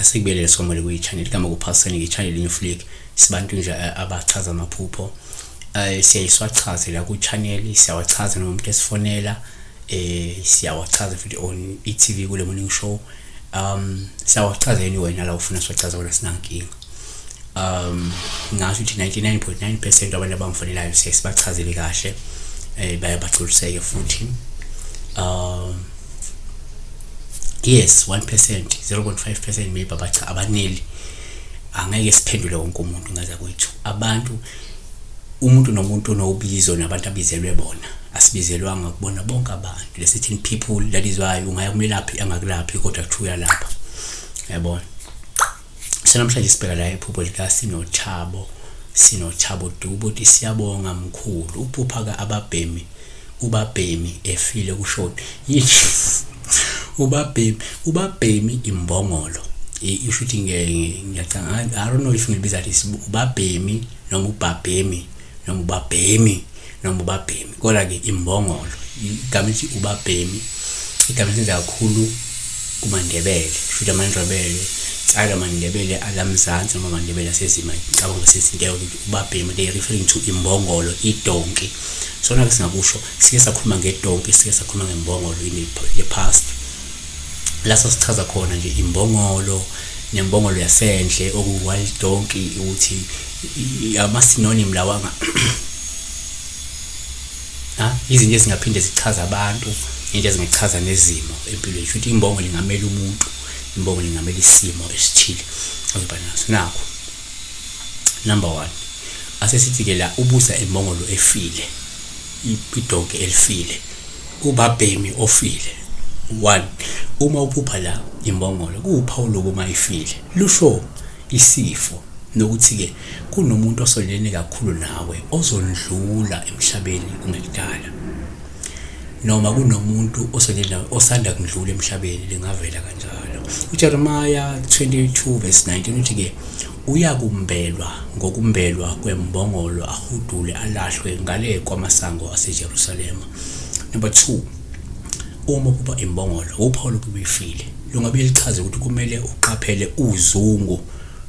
Asikubelele somole kwi-channel igama kuphaseni nge-channel New Flick sibantu nje abachaza amaphupho. Siyaye siwachaze la ku-channel, siyawachaza noma umuntu esifonela, siyawachaza futhi on e-TV kule morning show. Siyawachaza anyway nala ufuna siwachaza wona, sinankinga. Ngasho ukuthi 99.9% abantu abangifonelayo siyaye sibachazele kahle, baye bagculiseke futhi. Yes, 1%, 0.5% maybe abacha abaneli. Angeke siphendule wonke umuntu ngaza kwethu. Abantu, umuntu nomuntu unobizo nabantu abizelwe bona. Asibizelwanga kubona bonke abantu. Le certain people, that is why ungaya kumelaphi angakulaphi kodwa kuthiwa uyalapha. Yabona. So namhlanje sibheka la iphupho lika Sinothabo, Sinothabo Dubo, uthi siyabonga mkhulu. Uphupha ka ababhemi, ubabhemi efile kushoni? Yini ubabhemi? Ubabhemi imbongolo. Isho ukuthi ngiyacanga, I don't know if ngilibiza this ubabhemi noma ubabhemi noma ubabhemi noma ubabhemi, kodwa ke imbongolo, igama lithi ubabhemi, igama lisenza kakhulu kumaNdebele, shuthi amaNdebele cala amaNdebele alamzansi noma amaNdebele asezima. Ngicabanga sesinto ukuthi ubabhemi, they referring to imbongolo, idonki. So nake singakusho, sike sakhuluma ngedonki, sike sakhuluma ngembongolo in the past, la sasichaza khona nje imbongolo nembongolo yasendle oku-wild donkey, ukuthi ama-synonym lawa ha izinto ezingaphinde zichaze abantu, into ezingachaza nezimo empilweni. Shuthi imbongolo ingamela umuntu, imbongolo ingamela isimo esithile ozoba naso. Nakho number 1, asesithi ke la ubuza imbongolo efile, idonki elifile, ubabhemi ofile. 1, uma uphupha la imbongolo, kuwuphawu lokuba ifile, lusho isifo nokuthi-ke kunomuntu osondelene kakhulu nawe ozondlula emhlabeni kungekudala, noma kunomuntu osondelene nawe osanda kundlula emhlabeni, lingavela kanjalo. UJeremiah 22 verse 19 uthi-ke uyakumbelwa ngokumbelwa kwembongolo, ahudule alahlwe ngale kwamasango aseJerusalema. Number 2, uma uphupha imbongolo, uphawu lokuba ifile, lungabe lichaze ukuthi kumele uqaphele uzungu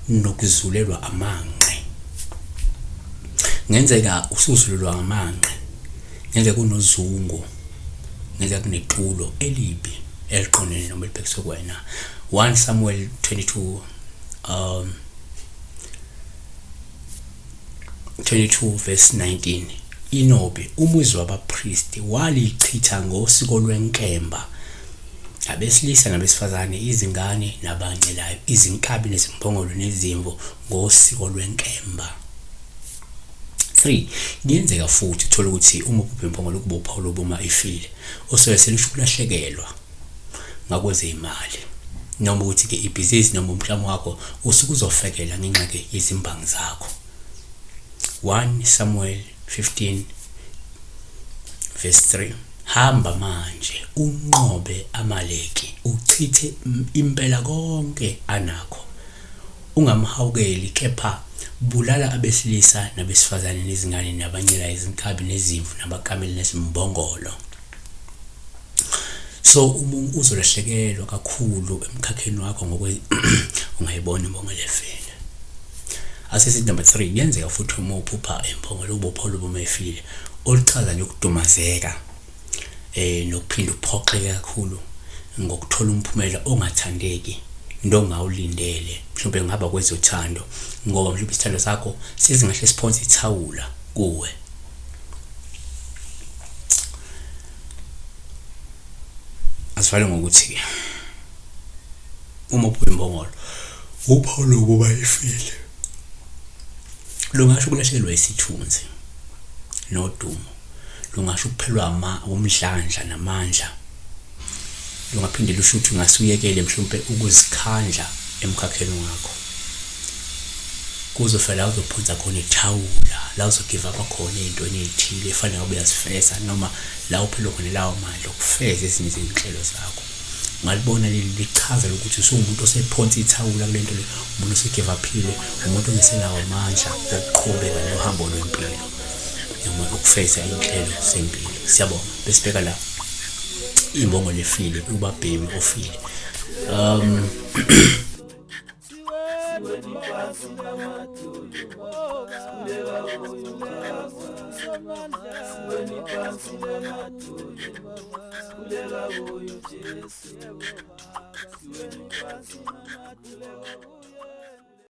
nokuzulelwa amanqe. Ngenzeka usuzulelwa amanqe, ngenzeka kunozungu, ngenzeka kunetulo elibi eliqondene noma elibhekiswe kuwena. 1 Samuel 22 22 verse 19, iNobi umuzi wabapristi walichitha ngosiko lwenkemba, abesilisa nabesifazane, izingane nabancelayo, izinkabi nezimbongolo nezimvu, ngosiko lwenkemba. 3, kuyenzeka futhi uthola ukuthi uma uphupha imbongolo kuba uphawu lobuma ifile, osuke selusho ukulahlekelwa ngakwezeyimali, noma ukuthi ke ibhizinisi noma umklamo wakho usuke uzofekela ngenxa ke yezimbangi zakho. 1 Samuel 15 verse 3, hamba manje unqobe Amaleki, uchithe impela konke anakho, ungamhawukeli, kepha bulala abesilisa nabesifazane nezingane nabancela, izinkabi nezimvu nabakameli nezimbongolo. So uma uzolahlekelwa kakhulu emkhakheni wakho ngokwe ungayibona imbongolo efile. Asesithi number 3, kuyenzeka futhi uma uphupha imbongolo ubopha lobo efile, oluchaza nje ukudumazeka nokuphinda uphoxeke kakhulu ngokuthola umphumela ongathandeki nongawulindele, mhlawumbe ngaba kwezothando, ngoba mhlawumbe isithando sakho sezingahle siphonse ithawula kuwe. Asivale ngokuthi-ke uma uphupha imbongolo, uphawu lokuba ifile, lungasho ukulahlekelwa isithunzi nodumo, lungasho ukuphelwa umdlandla namandla, lungaphinde lusho ukuthi ungase uyekele mhlawumpe ukuzikhandla emkhakheni wakho, kuzofika la uzophonsa khona ithawula, la uzogive up khona ey'ntweni ey'thile efanele ngabe uyazifeza, noma la uphelelwa khona lawo mandla okufeza ezinye izinhlelo zakho. Ungalibona leli lichaza lokuthi usuwumuntu osephonsa ithawula kule nto le, umuntu osegive up-ile, umuntu ongesenawo amandla okuqhubeka nohambo lwempilo noma ukufeza iy'nhlelo zempilo. Siyabonga. Besibheka la imbongolo efile, ubabhemi ofile. Siweni phansi ngamadolo, sikhuleka kuye ubaba. Siweni phansi ngamadolo, sikhuleka kuye uJesu. Siweni phansi ngamadolo.